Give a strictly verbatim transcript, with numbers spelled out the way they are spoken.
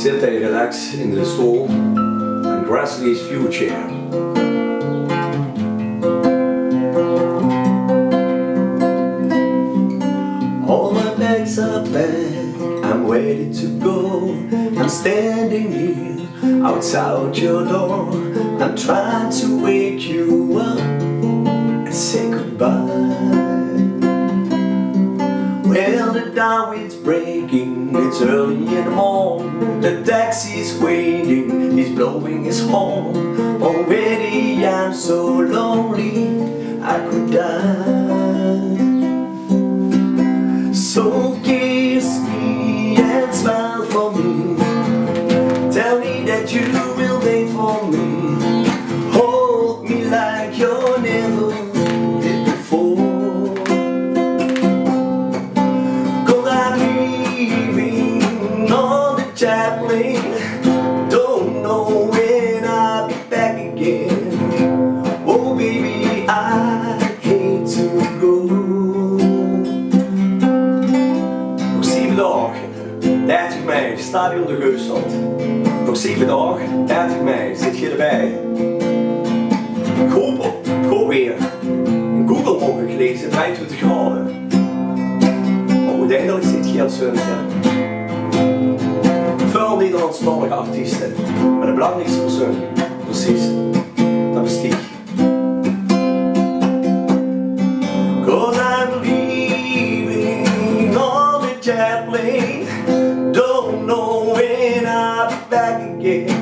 Zit hij relaxed in de stoel en Grassley's Future. All my bags are packed, I'm ready to go. I'm standing here outside your door. I'm trying to wake you up and say goodbye. Well, the dawn is breaking, it's early in the morning. The taxi's waiting, he's blowing his horn. Already I'm so lonely, I could die. So kiss me and smile for me. Tell me that you will wait for me. Hold me like you never did before. 'Cause I'm leaving on the jet plane. Don't know when I'll be back again. Oh baby, I hate to go. Nog zeve daag, dertig mei, stadion De Geusselt. Nog zeve daag, dertig mei, zit je erbij? Goh, goh weer. In Google mogen gelezen, vijfentwintig graden. Maar uiteindelijk zit je aan het zonnetje. Veel Nederlandstalige artiesten, maar de belangrijkste persoon, precies, dat is die. 'Cause I'm leaving on the jet plane. Don't know when I'll be back again.